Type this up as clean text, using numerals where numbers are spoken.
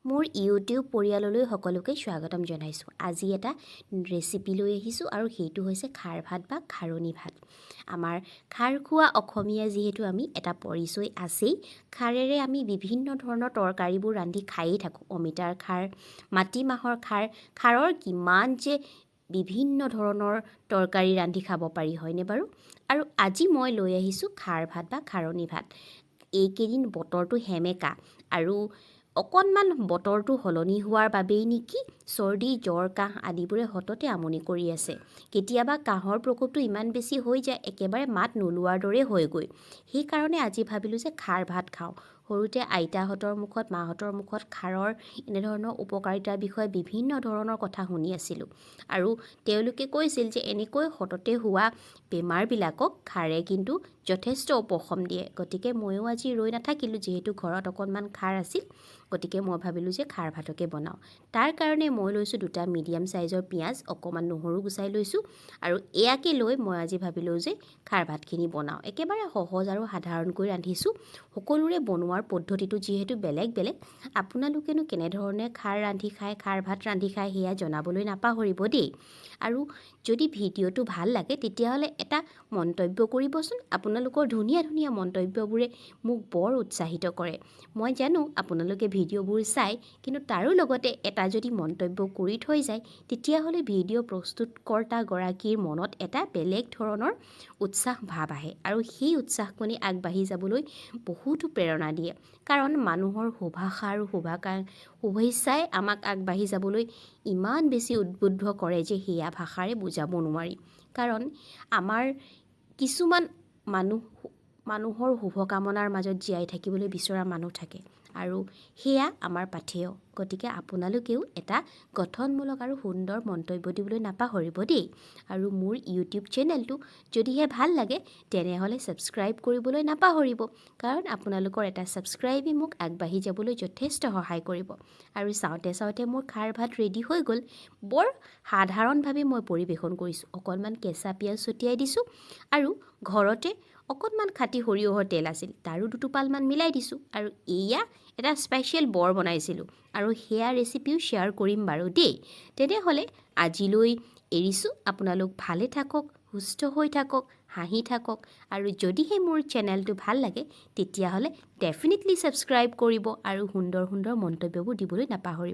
মোৰ ইউটিউব পৰিয়াললৈ সকলোকে স্বাগতম জনাইছোঁ। আজি এটা ৰেচিপি লৈ আহিছোঁ আৰু সেইটো হৈছে খাৰ ভাত বা খাৰণী ভাত। আমাৰ খাৰ খোৱা অসমীয়া যিহেতু আমি এটা পৰিচয় আছেই, খাৰেৰে আমি বিভিন্ন ধৰণৰ তৰকাৰীবোৰ ৰান্ধি খায়েই থাকোঁ। অমিতাৰ খাৰ, মাটিমাহৰ খাৰ, খাৰৰ কিমান যে বিভিন্ন ধৰণৰ তৰকাৰী ৰান্ধি খাব পাৰি, হয়নে বাৰু? আৰু আজি মই লৈ আহিছোঁ খাৰ ভাত বা খাৰণী ভাত। এইকেইদিন বতৰটো সেমেকা আৰু অকণমান বতৰটো সলনি হোৱাৰ বাবেই নেকি চৰ্দি, জ্বৰ, কাহ আদিবোৰে সততে আমনি কৰি আছে। কেতিয়াবা কাহৰ প্ৰকোপটো ইমান বেছি হৈ যায়, একেবাৰে মাত নোলোৱাৰ দৰে হয়গৈ। সেইকাৰণে আজি ভাবিলোঁ যে খাৰ ভাত খাওঁ। সৰুতে আইতাহঁতৰ মুখত, মাহঁতৰ মুখত খাৰৰ এনেধৰণৰ উপকাৰিতাৰ বিষয়ে বিভিন্ন ধৰণৰ কথা শুনি আছিলোঁ আৰু তেওঁলোকে কৈছিল যে এনেকৈ সততে হোৱা বেমাৰবিলাকক খাৰে কিন্তু যথেষ্ট উপশম দিয়ে। গতিকে ময়ো আজি ৰৈ নাথাকিলোঁ, যিহেতু ঘৰত অকণমান খাৰ আছিল, গতিকে মই ভাবিলোঁ যে খাৰ ভাতকে বনাওঁ। তাৰ কাৰণে মই লৈছোঁ দুটা মিডিয়াম চাইজৰ পিঁয়াজ, অকণমান নহৰু গুচাই লৈছোঁ আৰু এয়াকে লৈ মই আজি ভাবিলোঁ যে খাৰ ভাতখিনি বনাওঁ। একেবাৰে সহজ আৰু সাধাৰণকৈ ৰান্ধিছোঁ। সকলোৰে বনোৱাৰ পদ্ধতিটো যিহেতু বেলেগ বেলেগ, আপোনালোকেনো কেনেধৰণে খাৰ ৰান্ধি খায়, খাৰ ভাত ৰান্ধি খায় সেয়া জনাবলৈ নাপাহৰিব দেই। আৰু যদি ভিডিঅ'টো ভাল লাগে তেতিয়াহ'লে এটা মন্তব্য কৰিবচোন। আপোনালোকৰ ধুনীয়া ধুনীয়া মন্তব্যবোৰে মোক বৰ উৎসাহিত কৰে। মই জানো আপোনালোকে ভিডিঅ'বোৰ চায়, কিন্তু তাৰো লগতে এটা যদি মন্তব্য কৰি থৈ যায় তেতিয়াহ'লে ভিডিঅ' প্ৰস্তুতকৰ্তাগৰাকীৰ মনত এটা বেলেগ ধৰণৰ উৎসাহ ভাৱ আহে আৰু সেই উৎসাহকণি আগবাঢ়ি যাবলৈ বহুতো প্ৰেৰণা দিয়ে। কাৰণ মানুহৰ শুভাশা আৰু শুভেচ্ছাই আমাক আগবাঢ়ি যাবলৈ ইমান বেছি উদ্বুদ্ধ কৰে যে সেয়া ভাষাৰে বুজাব নোৱাৰি। কাৰণ আমাৰ কিছুমান মানুহৰ শুভকামনাৰ মাজত জীয়াই থাকিবলৈ বিচৰা মানুহ থাকে আৰু সেয়া আমাৰ পাথেয়। গতিকে আপোনালোকেও এটা গঠনমূলক আৰু সুন্দৰ মন্তব্য দিবলৈ নাপাহৰিব দেই। আৰু মোৰ ইউটিউব চেনেলটো যদিহে ভাল লাগে তেনেহ'লে ছাবস্ক্ৰাইব কৰিবলৈ নাপাহৰিব, কাৰণ আপোনালোকৰ এটা ছাবস্ক্ৰাইবে মোক আগবাঢ়ি যাবলৈ যথেষ্ট সহায় কৰিব। আৰু চাওঁতে চাওঁতে মোৰ খাৰ ভাত ৰেডি হৈ গ'ল। বৰ সাধাৰণভাৱে মই পৰিৱেশন কৰিছোঁ। অকণমান কেঁচা পিঁয়াজ ছটিয়াই দিছোঁ আৰু ঘৰতে অকণমান খাটি সৰিয়হৰ তেল আছিল, তাৰো দুটোপালমান মিলাই দিছোঁ। আৰু এয়া এটা স্পেচিয়েল বৰ বনাইছিলোঁ আৰু সেয়া ৰেচিপিও শ্বেয়াৰ কৰিম বাৰু দেই। তেনেহ'লে আজিলৈ এৰিছোঁ। আপোনালোক ভালে থাকক, সুস্থ হৈ থাকক, হাঁহি থাকক আৰু যদিহে মোৰ চেনেলটো ভাল লাগে তেতিয়াহ'লে ডেফিনেটলি ছাবস্ক্ৰাইব কৰিব আৰু সুন্দৰ সুন্দৰ মন্তব্যবোৰ দিবলৈ নাপাহৰিব।